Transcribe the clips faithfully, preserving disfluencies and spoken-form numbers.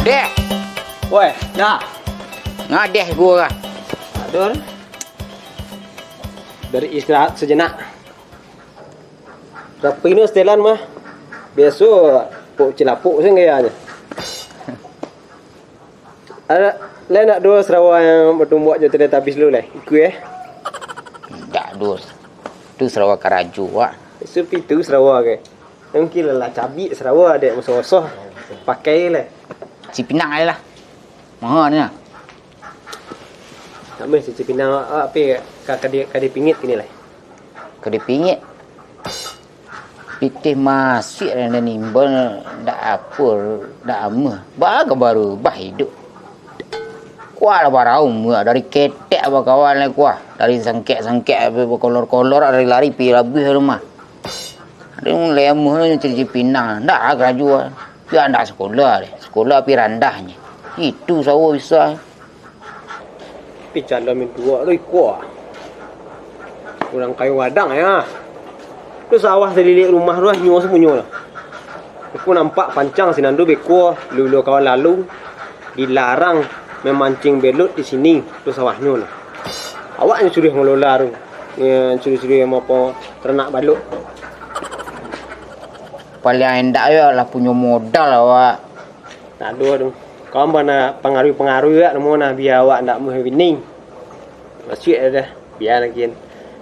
Deh. Woi, dah. Ngadeh gua lah. Aduh. Bari istirahat sajenak. Rapi no setelan mah. Biaso pok cilapuk sen gayanyo. Ada, lai nak duo sarawa yang batumbuak jo Teletabis lu lai. Ikut eh. Indak duo. Tu sarawa karajo wak. Supi tu sarawa ke. Mungkin lah cabik sarawa dek musuh-musuh. Pakai lai. Cipinang aja lah. Maha ni lah. Nak meh si Cipinang awak pi ka, ka di, ka dipingit kini lai. Ka dipingit. Pitih masuak dan nimbal, dak apo, dak amuah. Baga baru bah iduik. Kualah baraum, dari ketek bakawan lai kuah. Dari sangkek-sangkek, bakolor-kolor, dari lari pi labuah rumah. Ada mulai amuah ni ciri-ciri pinang. Ndak ah karajo ah. Pi ndak sakolah deh. Sakolah pi randahnyo. Itu sawo bisa. Tapi calon mintuak tu iko ah. Urang kayo gadang ya. Tu sawah saliliak rumah tu lah, nyo samunyo lah. Aku nampak pancang sinan tu beko, luluah kawan lalu, dilarang mamancing belut di sini, tu sawahnyo lah. Awak nyo suruah ngelola tu, nyo suruah-suruah apo taranak balut. Paliang indak yo lah punyo modal awak. Tak ado tu. Kawan bana pangaruh-pangaruh gak namo nah, bia awak ndak muah bini. Masuak dah, bia lagi.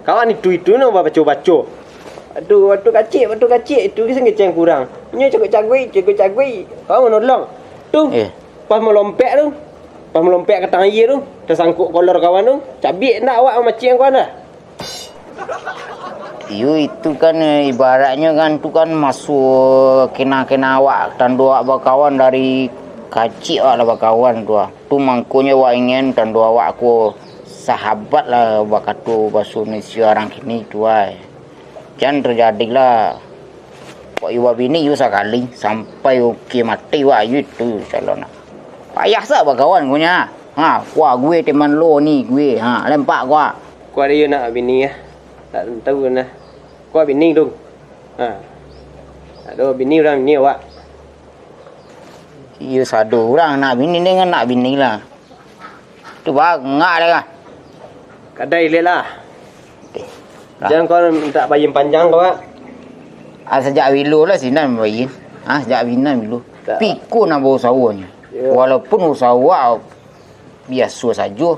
Kawan itu-itu no babaco-baco. Aduh, waktu kacik, waktu kacik itu kisah ngeceng kurang. Inyo caguik-caguik, caguik-caguik. Kawan manolong. Tu, Eh. pas malompek tu. Pas malompek ka tangah aia tu, tasangkuk kolor kawan tu. Cabik ndak awak mamacik kawan dah. Iyo, itu kan, eh, ibaratnyo kan, tu kan maso kena-kena awak, tando awak bakawan dari kacik awak lah bakawan tu ah. Tu mangkonyo awak ingin tando awak ko sahabat lah bakato baso Indonesia urang kini tu ai. Jan tajadilah. Kok iyo babini iyo sakali, sampai oke mati wak iyo tu calon. Payah sak bakawan ko nyo. Ha, kuah gue teman lo ni gue. Ha, lempak kuah. Kuah iyo nak bini ah. Tak tentu nah. Kuah bini tu. Ha. Ado bini urang bini awak. Iyo sado urang nak bini dengan nak bini lah. Tu bangak deh lah. Kadai lek lah. Okey. Lah. Jan kau mintak bayin panjang kau, Wak. Ah, sajak bilo lah sinan bayin. Ah, sajak binan bilo. Tak. Piko nan bausawonyo. Yo. Walaupun usawo biaso sajo,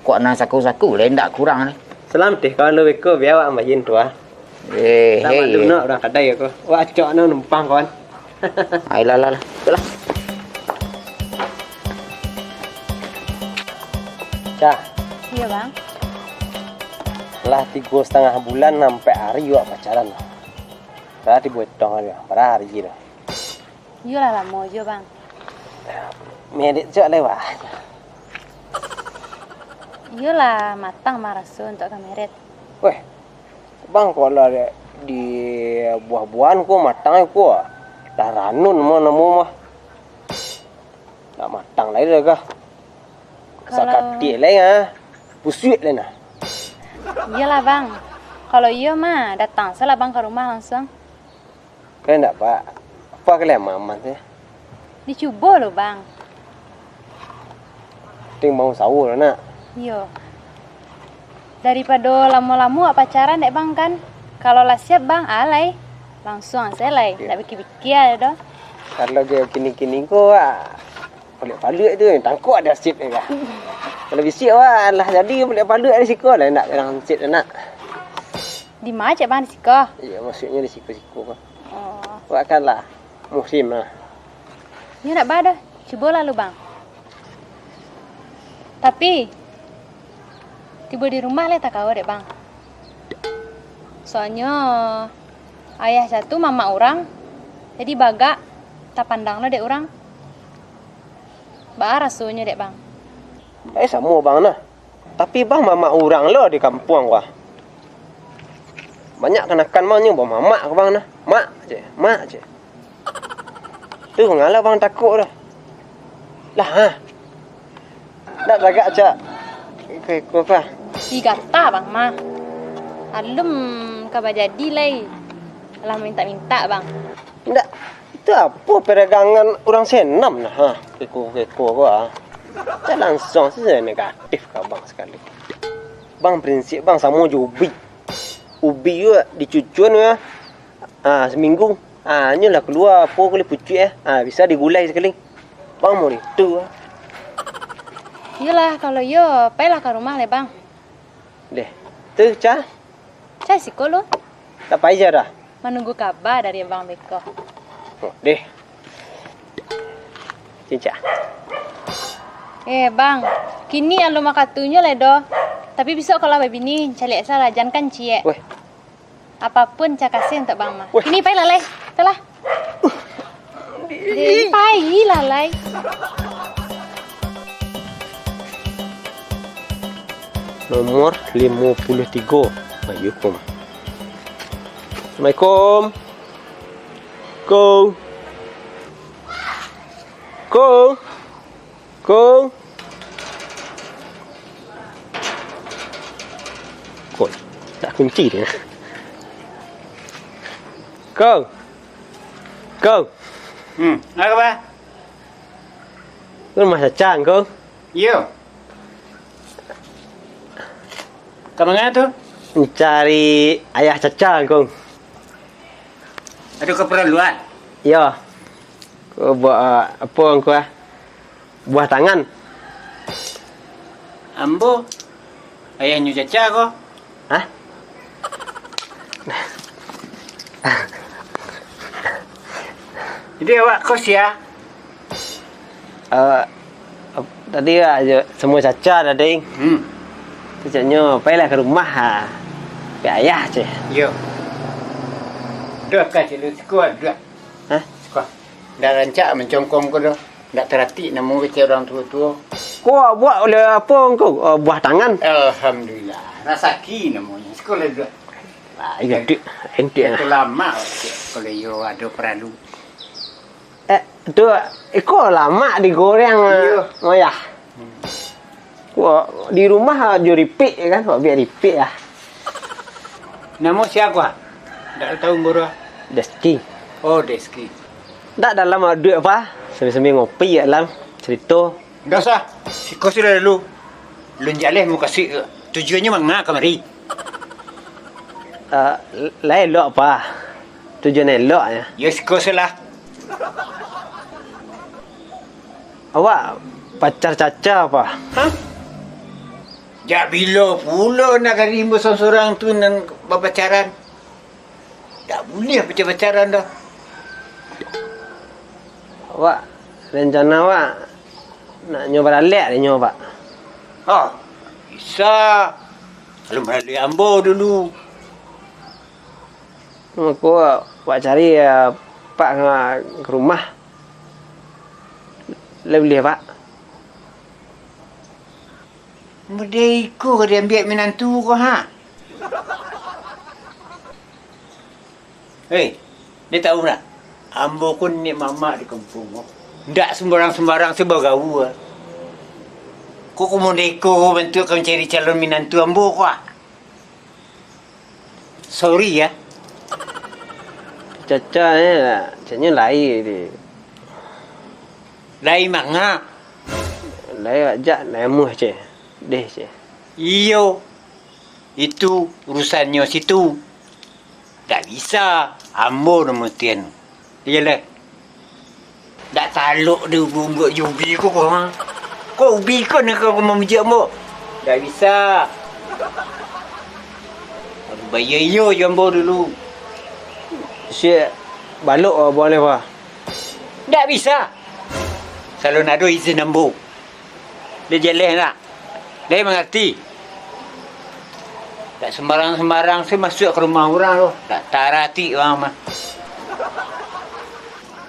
kok nan saku-saku lah indak kurang lah. Salam teh kalau beko bia awak bayin tu ah. Eh, Tak hei, maklum eh. nak urang kadai aku. Wak acok nak numpang kawan. Ai lah, lah, lah. Betul lah. Cah, Iya, Bang. lah tigo satangah bulan ampek ari wak pacaran. Lah tibo etong ari, bara ari tu. Iyolah lamo juo, Bang. Merit cok lewat. Iyolah matang maraso untuak ka merit. Weh, Bang, kok lah di buah-buahan ko matang ko. Lah ranun mah namo mah. Nak matang lai dah kah? Kalau Sakatik lai ah. Pusuik lai nah. Iyolah, Bang. Kalau iyo mah, datang salah Bang ka rumah langsuang. Kan indak, Pak. Apa kalian mamat ya? Dicubo lo, Bang. Ting mau sahur, nak. Iyo. Daripado lamo-lamo awak pacaran dek Bang kan. Kalau lah siap Bang, alai. Langsuang sajo lai, Iyo. ndak pikia-pikia doh. Kalau dia kini-kini ko, ah, paluak-paluak tu, tangkok ada sip dia kah. Kalau bisi awak lah jadi paluak-paluak di siko lah, nak orang sip nak. Di ma cek Bang di siko? Iya, maksudnya di siko-siko ko. Oh. Awak kan lah musim lah. Nyo ndak ba doh. Cubo lalu, Bang. Tapi, tibo di rumah lai takawa dek Bang. Soalnyo, ayah catu mamak urang, jadi bagak tapandang lo dek urang. Baa rasonyo dek Bang? Eh, samo Bang nah. Tapi Bang mamak urang lo di kampuang ko ah. Banyak kanakan Bang nyo bamamak ka Bang nah. Mak je, mak je. Tu ngalah Bang takuk tu. Lah, ha. Nak tagak cak. Iko-iko kah? Digata Bang mah. Alun ka bajadi lai. Alah mintak-mintak Bang. Ndak. Itu Apo peregangan urang senam nah, ha? Keko-keko ko, ha. Cak langsuang sajo negatif ka abang sakali. Bang prinsip bang samo jo ubi. Ubi ko dicucuan ko, ha, saminggu. Ha, nyo lah kalua apo kulik pucuak, ha, bisa digulai sakali. Bang mau itu, ha. Iyolah, kalau iyo, pailah ka rumah lai, Bang. Deh. Tu, Ca? Ca siko lu. Tak pai Ca dah? Manunggu kaba dari abang beko. Oh, deh. Cincak. Eh, Bang. Kini alun makatunyo lai doh. Tapi bisuak kalau babini, caliak salah, jan kan ciek. Weh. Apapun Ca kasih untuak Bang mah. Weh. Kini pailah lai. Pailah. Jadi, pailah lai. Nomor limo puluah tigo. Assalamualaikum. Assalamualaikum. Kong. Kong. Kong. Kong. Tak kunci dia. Kong. Kong. Hmm, apo kaba? Rumah Caca, Kong? Iyo. Ka manga tu? Mancari ayah Caca, Kong. Ado kaparluan? Iyo. Ko buah, ah, apo, Kong, ah? Buah tangan. Ambo, ayahnyo Caca ko. Hah? Jadi awak ko sia? Eh, ap-, tadi lah jo samo Caca tadi. Hmm. Tu caknyo, pailah ka rumah, ha. Pai ayah, ceh. Iyo. Duduak ka situ, siko duduak. Hah? Siko. Ndak rancak mancongkong ko doh. Ndak taratik namo kecek urang tuo-tuo. Ko buah oleh apo ko? Oh, buah tangan. Alhamdulillah. Rasaki namonyo. Siko lah duduak. Ah, iyo, Dik. Enti, ah. Itu lamak, Cik, kalau iyo ado paralu. Eh, tu, iko lamak digoreng, iyo. Moyah. Hmm. Wah, di rumah, ah, jo ripik, kan? Wak biak ripik, ah. Namo sia ko, ah? Ndak tau, Guru, ah. Deski. Oh, Deski. Ndak dalam, ah, duduak, apa? Sambil-sambil ngopi, ya, dalam. Cerito. Ndak usah. Siko sudah dulu. Lun jaleh mukasuik ko. Tujuannyo manga kamari? Ah, lai elok, apa? Tujuan elok, ya. Yo, siko se lah. Awak pacar Caca, apa? Hah? Jak bilo pulo nak kari ambo sorang-sorang tu nan bapacaran? Ndak buliah pacar-pacaran doh. Awak, rencana awak nak nyo baralek dek nyo, Pak? Oh, bisa. Kalau baralek ambo dulu. Mako, awak cari, eh, Pak ka, ka rumah. Lai buliah, Pak? Mode iko ka diambiak minantu ko, ha? Hei, ndak tahu ndak? Ambo ko niniak mamak di kampuang ko. Ndak sumbarang-sumbarang se bagaua. Ko, ko mode iko bantuak ka mancari calon minantu ambo ko, ah? Sorry, ya. Caca, eh, caknyo lai, deh. Lai manga? Lai ajak, lai amuah, ceh. Deh, ceh. Iyo. Itu urusannyo situ. Ndak bisa. Ambo nan mutuihan. Iyo lah. Ndak talok dek ubi ko, ko, ha. Ko ubi ko nan ka mamujik ambo? Ndak bisa. Bayia iyo jo ambo dulu. Siap balok, ah, buang leh, Pak. Ndak bisa. Salun ado izin ambo. Deh jaleh nak. Deh mangarati. Tak sembarang-sembarang se masuak ka rumah urang tu. Tak taratik urang mah.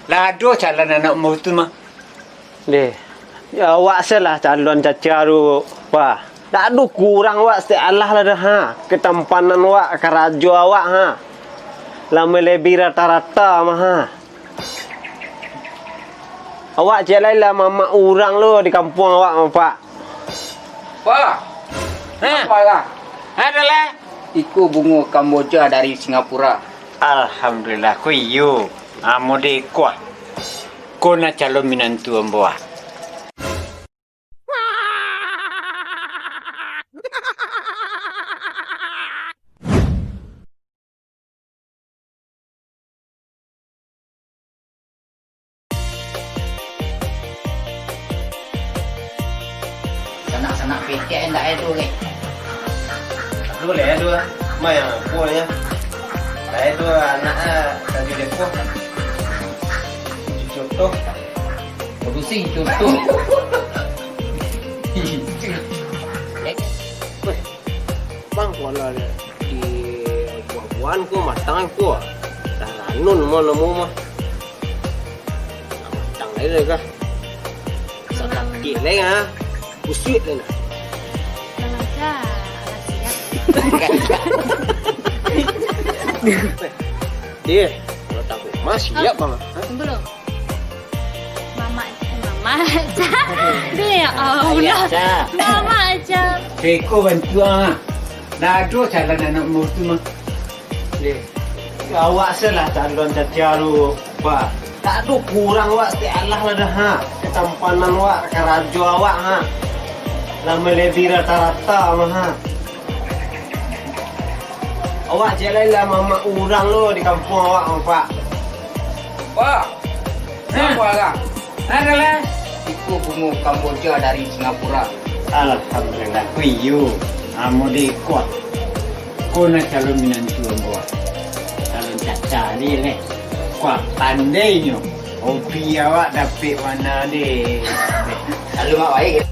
Lah ado calon anak ambo tu mah. Deh. Ya, awak se lah calon Caca tu, Pak. Tak ado kurang awak saketek alah lah dah, ha. Ketampanan awak, karajo awak, ha. Lah melebihi rata-rata mah, ha. Awak ciek lai lah mamak urang lo di kampuang awak, Pak. Pak. Ha? Apo lah? Ado lah. Iko bungo kamboja dari Singapura. Alhamdulillah, ko iyo. Amo dek iko, ah. Ko nan calon minantu ambo, ah. Sanak-sanak petek ndak ado, kek? Ado lah, ado lah. Ma nan apo nyo? Lah, ado anak, ah, tadi depo. Contoh. Produksi contoh. Weh, bang, kuala di buah-buahan ko matang ko. Dah ranun mah namo mah. Nah, matang lai lah kah. Sakakik lai ah. Busuik lai nah. Bang Aca, alah siap. Deh, kalau tahu mah siap bang. Tunggu dulu. Mamak, Mamak Aca. Deh, ya Allah. Mamak Aca. Beko bantuan ah. Dah ado calon anak muda tu mah. Deh. Awak se lah calon caca lu, Pak. Tak ado kurang awak, setiap alah lah dah, ha. Ketampanan awak, karajo awak, ha. Lah melebihi rata-rata mah, ha. Awak cek lai lah mamak urang lo di kampuang awak, Pak. Pak, siapa lah? Adalah iko bungo Kamboja dari Singapura. Alhamdulillah, ko iyo. Amo di kuah. Ko nan calon minantu ambo. Calon caca ni leh. Kuah pandainyo. Hobi awak dapek mano deh. Lalu mak baik.